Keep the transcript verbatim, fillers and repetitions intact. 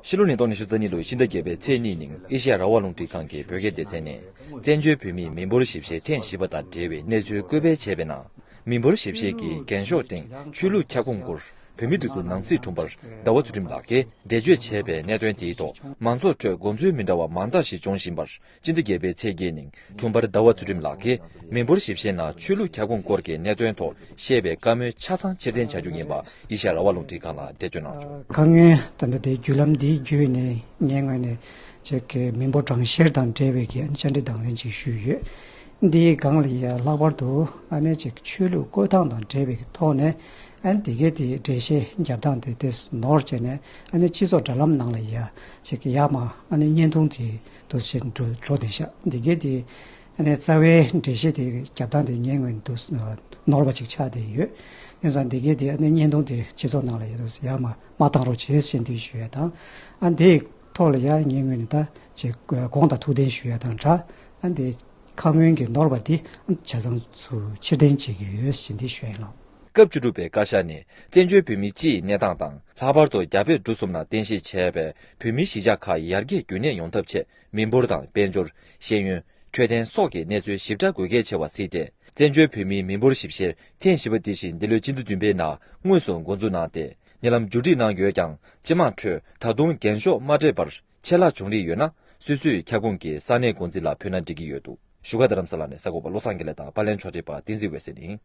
ཕྱི་ལོ་ཉིས་སྟོང་ཉི་ཤུ་རྩ་གཉིས་ལོའི་ཕྱི་ཟླ་བརྒྱད་པའི་ཚེས་གཉིས་ཉིན་ཨེ་ཤེ་ཡ་རང་དབང་རླུང་འཕྲིན་ཁང་གི་བོད་སྐད་སྡེ་ཚན་ནས་བཙན་བྱོལ་བོད་མིའི་མི་འབོར་ཞིབ་བཤེར་ཐེངས་བཞི་པ་དང་འབྲེལ་བའི་གནས་ཚུལ་བཀོད་སྤེལ་བྱས་པའི་ནང་། མི་འབོར་ཞིབ་བཤེར་གྱི་འགེངས་ཤོག་སྟེང་ཆོས་ལུགས་ཁྱབ་ཁོངས་སྐོར་བོད་མིའི་སྒྲིག་འཛུགས་ནང་སྲིད་དྲུང་འཕར་ཟླ་བ་ཚུལ་ཁྲིམས་ལགས་ཀྱིས་འགྲེལ་བརྗོད་བྱས་པའི་གནད་དོན་དེའི་ཐོག་མང་ཚོགས་ཁྲོད་དགོངས་ཚུལ་མི་འདྲ་བ་མང་དག་ཞིག་འབྱུང་བཞིན་པར། སྤྱི་ཟླ་བརྒྱད་པའི་ཚེས་བརྒྱད་ཉིན་དྲུང་འཕར་ཟླ་བ་ཚུལ་ཁྲིམས་ལགས་ཀྱིས་མི་འབོར་ཞིབ་བཤེར་ནང་ཆོས་ལུགས་ཁྱབ་ཁོངས་སྐོར་གྱི་གནད་དོན་ཐོག་བཤད་པའི་བཀའ་མོལ་ཆ་ཚང་ཕྱིར་འཐེན་བྱ་རྒྱུ་ཡིན་པ་ཨེ་ཤ་ཡ་རང་དབང་རླུང་འཕྲིན་ཁང་ལ་འགྲེལ་བརྗོད་གནང་བྱུང་། ཁ་སྔོན་ད་ལྟ་དེའི་བརྒྱུད་ལམ་འདིའི་བརྒྱུད་ནས་ངའི་ངོས་ནས་ཅིག་གི་མི་འབོར་གྲངས་བཤེར་དང་འབྲེལ་བའི་གི་བཅར་འདྲི་དང་ལེན་ཅིག་ཞུས་ཡོད། འདིའི་སྒང་ལ་ཡ་ལྷག་པར་དུ་ཨ་ནི་ཅིག་ཆོས་ལུགས་བསྐོས་ཐང་དང་འབྲེལ་བའི་གི་ཐོག་ནས་ཨ་ནི་དེ་གའི་དེའི་འགྲེལ་བཤད་རྒྱབ་སྟངས་དེ་ཏོག་ཙམ་ནོར་བྱས་ནས་ཨ་ནི་སྤྱི་ཚོགས་དྲ་ལམ་ནང་ལ་ཡ་ཅིག་ཡར་མར་ཨ་ནི་བརྙན་ཐུང་དེ་འདུག་སེ་འགྲོ་འགྲོ་བསྡད་ཤག་འདི་གའི་དེ་ཨ་ནི་རྩ་བའི་འགྲེལ་བཤད་དེ་རྒྱབ་སྟངས་དེ་ངའི་ངོས་ནས་འདུག་ནོར་བ་ཅིག་ཆགས་བསྡད་ཡོད། ཡིན་ཙང་འདི་གའི་དེ་ཨ་ནི་བརྙན་ཐུང་དེ་སྤྱི་ཚོགས་ནང་ལ་ཡ་འདུག་སེ་ཡར་མར་མ་བཏང་རོགས་བྱེད་ཟེར་འདི་ཞུ་ཡ་དང་། ཨ་འདི་ཐོག་ལ་ཡ་ངའི་ངོས་ནས་ད་ཅིག་དགོངས་དང་ཐུགས་བདེན་ཞུ་ཡ་དང་སྦྲགས། ཨ་འདི་ཁ་སྔོན་གྱི་ནོར་བ་འདི་ཆ་ཚང་ཚུར་ཕྱིར་འཐེན་བྱེད་ཀྱི་ཡོད་ཅེས་འདི་ཞུ་ཡ་ཡིན་ལགས། སྐབས་བཅུ་དྲུག་པའི་བཀའ་ཤག་ནས་བཙན་བྱོལ་བོད་མི་སྤྱིའི་གནས་སྟངས་དང་ལྷག་པར་དུ་རྒྱ་བལ་འབྲུག་གསུམ་ནང་རྟེན་གཞི་བྱས་པའི་བོད་མིའི་གཞིས་ཆགས་ཁག་ཡར་རྒྱས་རྒྱུན་གནས་ཡོང་ཐབས་ཆེད་མི་འབོར་དང་དཔལ་འབྱོར། ཤེས་ཡོན། འཕྲོད་བསྟེན་སོགས་ཀྱི་གནས་ཚུལ་ཞིབ་ཕྲ་དགོས་གལ་ཆེ་བ་གཟིགས་ཏེ། བཙན་བྱོལ་བོད་མིའི་མི་འབོར་ཞིབ་བཤེར་ཐེངས་བཞི་པ་དེ་བཞིན་འདི་ལོའི་སྤྱི་ཟླ་བདུན་པའི་ནང་དངོས་སུ་འགོ་འཛུགས་གནང་སྟེ། ཉེ་ལམ་མཇུག་སྒྲིལ་གནང་ཡོད་ཀྱང་། སྤྱི་དམངས་ཁྲོད་ད་དུང་འགེངས་ཤོག་མ་སྤྲད་པར་ཆད་ལྷག་བྱུང་རིགས་ཡོད་ན། སོ་སོའི་ཁྱབ་ཁོངས་ཀྱི་ས་གནས་འགོ་འཛིན་ལ་ཕུལ་ན་འགྲིག་གི་ཡོད་འདུག་བཞུགས་སྒར་རྡ་རམ་ས་ལ་ནས་གསར་འགོད་པ་བློ་བཟང་དགེ་ལེགས་དང་པར་ལེན་ཕྱོགས་སྒྲིག་པ་བསྟན་འཛིན་འོད་ཟེར་ཡིན།